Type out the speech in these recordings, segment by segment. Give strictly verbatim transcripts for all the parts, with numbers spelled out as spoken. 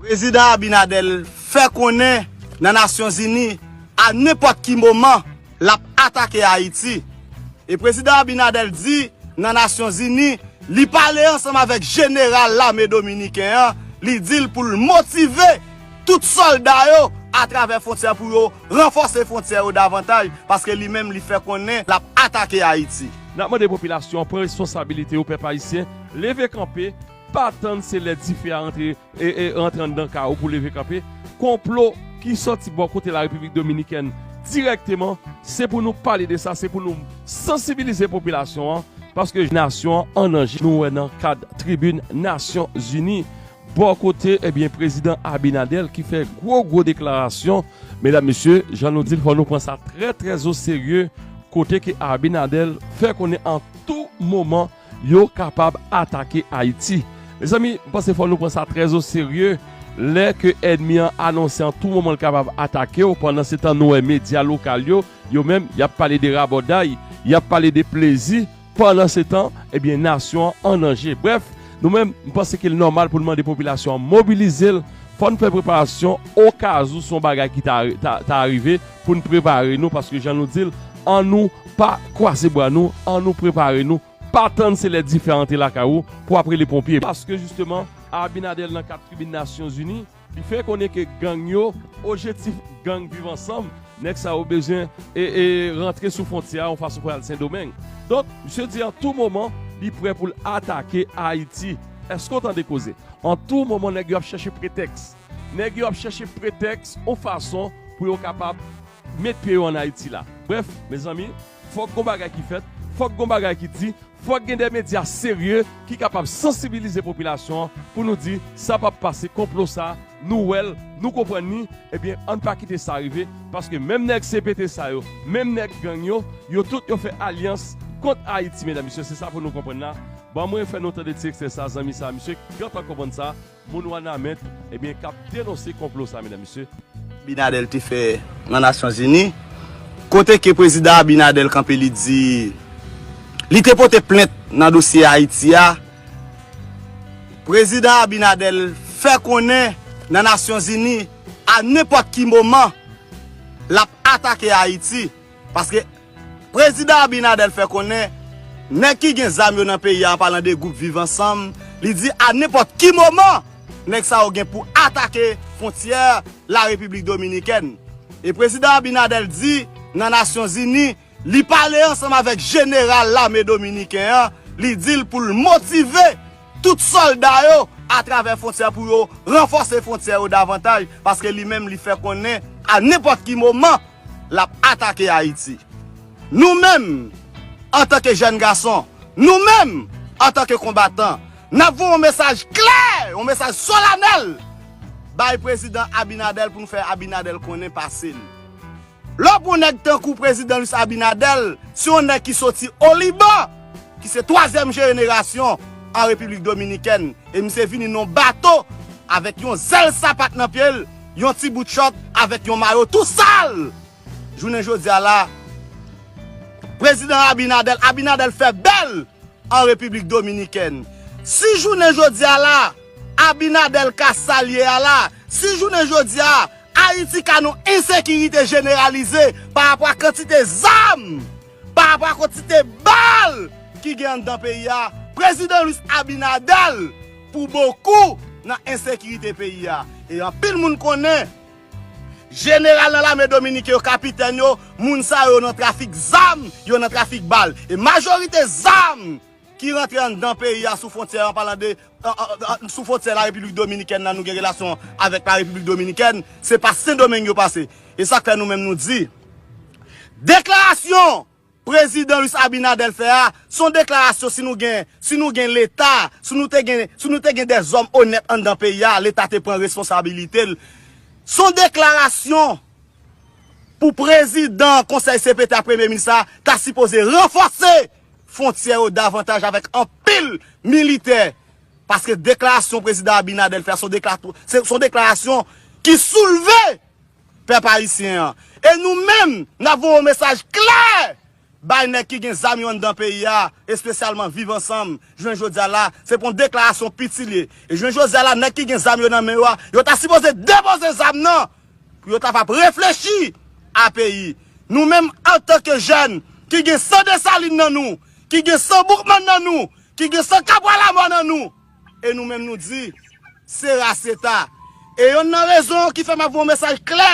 Prezidan Abinader fè konnen nan Nasyonzini a nenpòt ki moman l ap atake Ayiti. E Prezidan Abinader di nan Nasyonzini li pale ansanm avèk jeneral lame dominiken an, li di l pou l motive tout sòlda yo atravè fwontyè pou yo ranfòse fwontyè yo davantaj, paske li menm li fè konnen l ap atake Ayiti. N ap mande popilasyon an pran responsabilite yo, pèp ayisyen, leve kanpe, pa tann se lè dife a rantre e, e rantre anndan kay ou pou leve kanpe. Konplo ki sòti bò kote Larepiblik Dominikèn dirèkteman, se pou nou pale de sa, se pou nou sansibilize popilasyon an, paske nasyon an an danje. Nou wè nan kad tribin Nasyonzini, bò kote, ebyen, prezidan Abinader ki fè gwo, gwo deklarasyon. Medam, mesye, jan nou di l, fò nou pran sa trè, trè o serye, kote ke Abinader fè konnen an tou moman, yo kapab atake Ayiti. Mezanmi, m panse fò nou pran sa trè o serye. Lè ke ènmi an anonse an tou moman l kapab atake w, pandan se tan nou wè medya lokal yo, yo menm, y ap pale de rabòday, y ap pale de plezi. Pandan se tan, ebyen, nasyon an an danje. Brèf, nou menm, m panse ke l nòmal pou n mande popilasyon an mobilize l. Fò n fè preparasyon okazou se yon bagay ki ta, ta, ta rive pou n prepare nou, paske jan nou di l, an nou pa kwaze bra nou, an nou prepare nou. Pa tann se lè dife a rantre lakay ou pou w ap rele ponpye. Paske jisteman, Abinader nan kad tribin Nasyonzini, li fè konnen ke gang yo, objektif gang Viv Ansanm, nèg sa yo bezwen e, e rantre sou fwontyè a yon fason pou y al Sendomeng. Donk, misye di an tou moman, li prè pou l atake Ayiti. Èske w tande koze? An tou moman, nèg yo ap chèche pretèks. Nèg yo ap chèche pretèks, yon fason pou yo kapab met pye yo ann Ayiti la. Brèf, mezanmi, fòk gon bagay ki fèt, fòk gon bagay ki di, fòk gen de medya serye ki kapab sansibilize popilasyon an pou nou di, sa p ap pase, konplo sa, nou wè l, nou konprann li, ebyen, ann pa kite sa rive, paske menm nèg C P T sa yo, menm nèg gang yo, yo tout yo fè alyans kont Ayiti, medam, mesye, se sa pou nou konprann la. Ban mwen fè nou tande ti ekstrè sa, zanmi sa, misye gentan konprann sa, moun Wanament, ebyen, k ap denonse konplo sa, medam, mesye. Abinader te fè nan Nasyonzini, kote ke prezidan Abinader kanpe, li di li te pote plent nan dosye Ayiti a. Prezidan Abinader fè konnen nan Nasyonzini a nenpòt ki moman l ap atake Ayiti, paske prezidan Abinader fè konnen nèg ki gen zam yo nan peyi a, an palan de gwoup Viv Ansanm, li di a nenpòt ki moman nèg sa yo gen pou atake fwontyè Larepiblik Dominikèn. E prezidan Abinader di nan Nasyonzini, li pale ansanm avèk jeneral lame dominiken an, li di l pou l motive tout sòlda yo atravè fwontyè pou yo ranfòse fwontyè yo davantaj, paske li menm li fè konnen a nenpòt ki moman l ap atake Ayiti. Nou menm, antanke jèn gason, nou menm, antanke konbatan, n ap voye yon mesaj klè, yon mesaj solanèl bay prezidan Abinader pou nou fè Abinader konnen pase l. Lè w pran yon nèg tankou prezidan Luis Abinader, se yon nèg ki soti o Liban, ki se twazyèm jenerasyon an Repiblik Dominikèn, e misye vini nan yon bato avèk yon zèl sapat nan pye l, yon ti bout chòt avèk yon mayo tou sal. Jounen jodi a la, prezidan Abinader, Abinader fè bèl an Repiblik Dominikèn. Si jounen jodi a la, Abinader ka sa l ye a la, si jounen jodi a, Ayiti ka nan ensekirite jeneralize pa rapò a kantite zam, pa rapò a kantite bal ki gen anndan peyi a, prezidan Luis Abinader pou bokou nan ensekirite peyi a. E anpil moun konnen, jeneral nan lame dominiken yo, kapitèn yo, moun sa yo nan trafik zam, yo nan trafik bal. E majorite zam ki rantre anndan peyi a sou fwontyè, an palan de, an, an, an, sou fwontyè Larepiblik Dominikèn nan, nou gen relasyon avèk Larepiblik Dominikèn, se pa Sendomeng yo pase. E sa k fè nou menm nou di, deklarasyon prezidan Luis Abinader fè a, se yon deklarasyon, si nou gen, si nou gen Leta, si nou te gen, si nou te gen dèzòm onèt anndan peyi a, Leta te pran responsabilite l. Se yon deklarasyon pou prezidan Konsèy C P T a, premye minis la, ta sipoze ranfòse fwontyè yo davantaj avèk anpil militè. Paske deklarasyon prezidan Abinader fè a, se yon dekla-, se, se yon deklarasyon ki soulve pèp ayisyen an. E nou menm, n ap voye yon mesaj klè bay nèg ki gen zam yo anndan peyi a, espesyalman Viv Ansanm, jounen jodi a la, se pou yon deklarasyon piti l ye. E jounen jodi a la, nèg ki gen zam yo nan men yo a, yo ta sipoze depoze zam nan, pou yo ta kab reflechi a peyi. Nou menm, antanke jèn, ki gen san Desalin nan nou, ki gen san Boukman nan nou, ki gen san Kabwa Lamò nan nou, e nou menm nou di, se ras eta. E yonn nan rezon ki fè m ap voye yon mesaj klè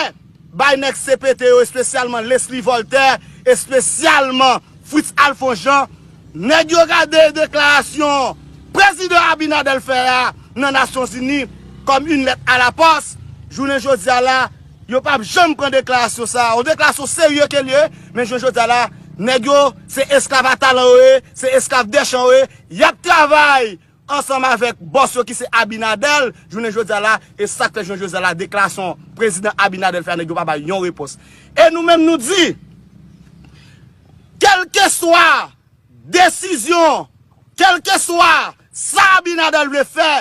bay nèg C P T yo, espesyalman Leslie Voltaire, espesyalman Fritz Alphonse Jean, nèg yo gade deklarasyon prezidan Abinader fè a nan Nasyonzini kòm une lettre à la poste, jounen jodi a la, yo p ap janm pran deklarasyon sa a. Yon deklarasyon serye ke l ye, men jounen jodi a la, nèg yo, se esklav a talan yo ye, se esklav dèchan yo ye, y ap travay ansanm avèk bòs yo ki se Abinader, jounen jodi a la, e sa k fè jounen jodi a la, deklarasyon prezidan Abinader fè a, nèg yo pa bay yon repons. E nou menm nou di, kèlkeswa desizyon, kèlkeswa sa Abinader vle fè,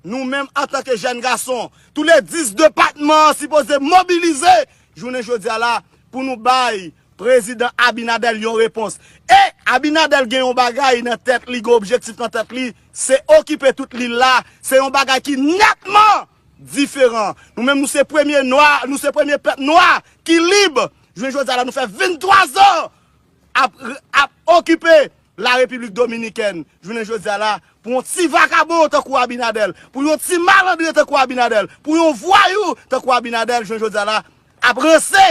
nou menm antanke jèn gason, tou le dis depatman an sipoze mobilize jounen jodi a la pou nou bay prezidan Abinader yon repons. E Abinader gen yon bagay nan tèt li, gen objektif nan tèt li, se okipe tout lil la. Se yon bagay ki nètman diferan. Nou menm, nou se premye nwa, nou se premye pèp nwa ki lib. Jounen jodi a la, nou fè venntwa zan ap, ap okipe la Repiblik Dominikèn, jounen jodi a la, pou yon ti vakabon tankou Abinader, pou yon ti malandren tankou Abinader, pou yon vwayou tankou Abinader, jounen jodi a la, ap ranse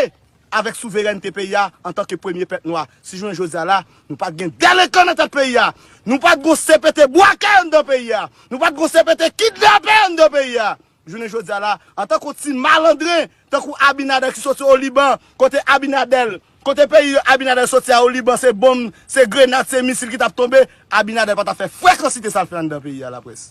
avèk souverènte peyi a antanke premye pèp nwa. Si jounen jodi a la, nou pa t gen delenkan nan tèt peyi a, nou pa t gon C P T bwakè anndan peyi a, nou pa t gon C P T kidnapè anndan peyi a, jounen jodi a la, antanke yon ti malandren, tankou Abinader ki soti o Liban, kote Abinader, kote peyi Abinader soti a o Liban, se bonm, se grenad, se misil ki t ap tonbe, Abinader pa t ap fè frekansite sa l fè anndan peyi a, laprès.